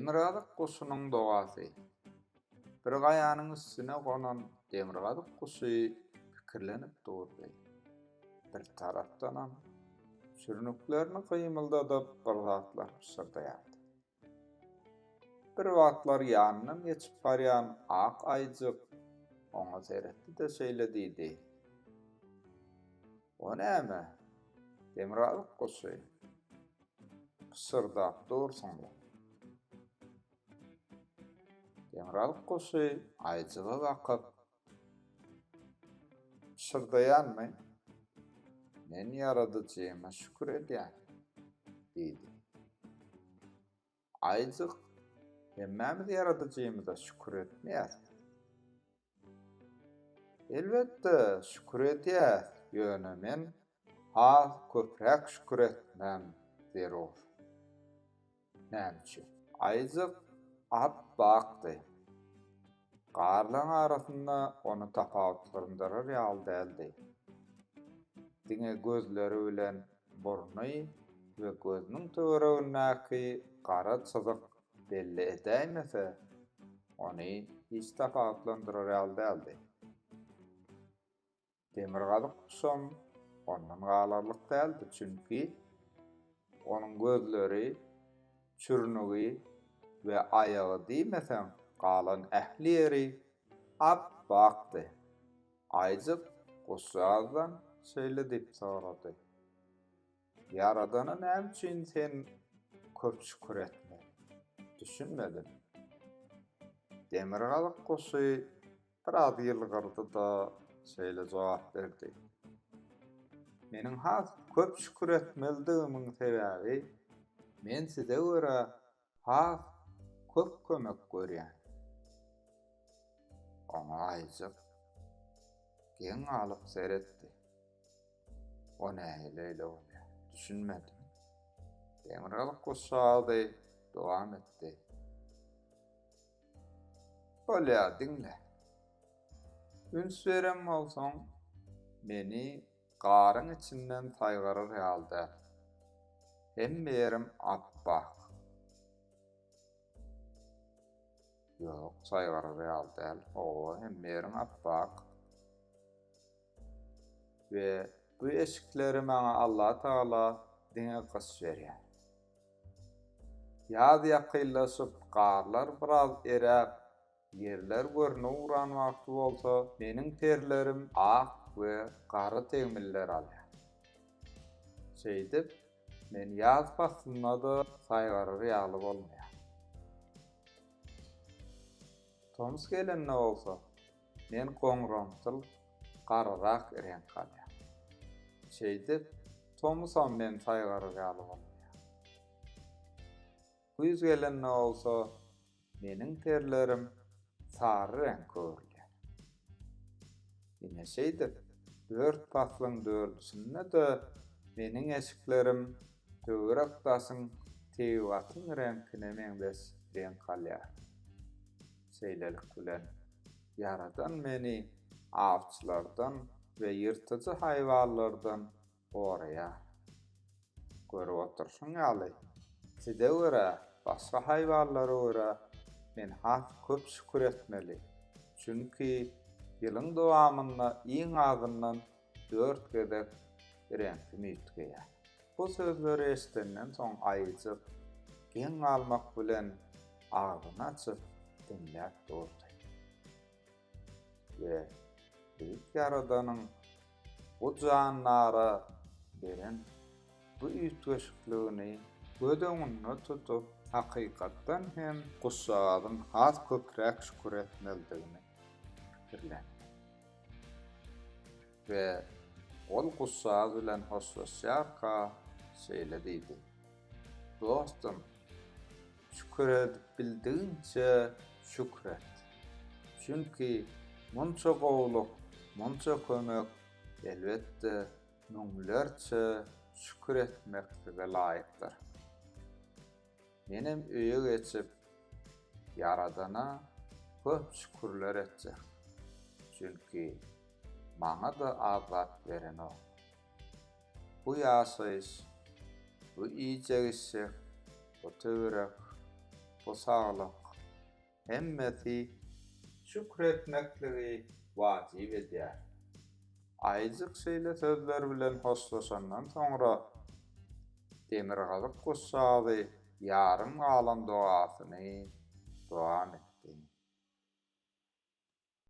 Demirgazyk guşunyň dogasy. Bir gaýanyň üstüne gonan demirgazyk guşy pikirlenip durdy. Bir tarapdanam çürnüklerini gymyldadyp bir zatlar pyşyrdaýardy. Bir wagtlar ýanyndan geçip barýan ak aýyjyk oňa seretdi-de şeýle diýdi, O näme, demirgazyk guşy? Pyşyrdap dursuň-la. Demirgazyk guşy aýyjyga bakyp, Pyşyrdaýanmy? Men Ýaradyjyma şükür edýän, diýdi. Aýyjyk, hemmämiz Ýaradyjymyza şükür etmeýäris. Elbetde, şükür edýäs, ýöne men has köpräk şükür etmem zerur. Näme üçin? Aýyjyk ap-akdy. Garlaň arasynda ony tapawutlandyrar ýaly däldi. Diňe gözleri bilen burny we gözüniň töweregindäki gara çyzyk belli edäýmese, ony hiç tapawutlandyrar ýaly däldi. Demirgazyk guşam ondan galarlyk däldi, çünki onuň gözleri, çürnügi we aýagy diýmeseň, galan ähli ýeri ap-akdy. Aýjyk guşjagazdan şeýle diýip sorady. Ýaradana näme üçin sen köp şükür etmeli? Düşünmedim. Demirgazyk guşy biraz ýylgyrdy-da, şeýle jogap berdi. Meniň has köp şükür etmelidigimiň sebäbi, men size görä has köp kömek görýän. Oňa Aýjyk geň galyp seretdi. O nähili öýle bolýar? Düşünmedim. Demirgazyk guşjagazy dowam etdi. Bolýar, diňle. Üns beren bolsaň, meni garyň içinden saýgarar ýaly däl. Hemme ýerim ap-ak. Ýok, saýgarar ýaly däl. Hawa, hemme ýeriň ap-ak. We bu eşikleri maňa Allatagala diňe gyş berýär. Ýaz ýakynlaşyp, garlar biraz eräp, ýerler görüne ugran wagty bolsa, meniň perlerim ak we gara tegmiller alýar. Şeýdip, men ýaz paslynda-da saýgarar ýaly bolmaýar. Tomus gelende bolsa, Men goňramtyl, gararak reňk alýar. Şeýdip, tomusam meni saýgarar ýaly bolmaýar. Güýz gelende bolsa, meniň perlerim sary reňke öwrülýär. Ine şeýdip, dört paslyň dördüsinde-de meniň eşiklerim töwerek-daşyň tebigatyň reňkine meňzeş reňk alýar. Şeýlelik bilen, Ýaradan meni awçylardan we ýyrtyjy haýwanlardan goraýar. Görüp oturyşyň ýaly, size görä, başga haýwanlara görä men has köp şükür etmeli, çünki ýylyň dowamynda iň azyndan dört gezek reňkim üýtgeýär. Bu sözleri eşidenden soň aýyjyk geň galmak bilen agzyny açyp diňläp durdy. We Beýik Ýaradanyň bu jandara beren bu üýtgeşikligini göz öňünde tutup, hakykatdan hem guşjagazyň has köpräk şükür etmelidigini pikirlendi. We ol guşjagaz bilen hoşlaşýarka şeýle diýdi, Dostum, şükür edip bildigiňçe şükür et. Çünki munça gowulyk, munça kömek, elbetde, müňlerçe şükür etmeklige laýykdyr. Menem öýe geçip, Ýaradana köp şükürler etjek. Çünki maňa-da az zat berenok. Bu ýaşaýyş, bu iýjek-içjek, bu töwerek, bu saglyk, hemmesi şükür etmekligi wajyp edýär. Aýyjyk şeýle sözler bilen hoşlaşandan soňra, demirgazyk guşjagazy ýarym galan dogasyny dowam etdi.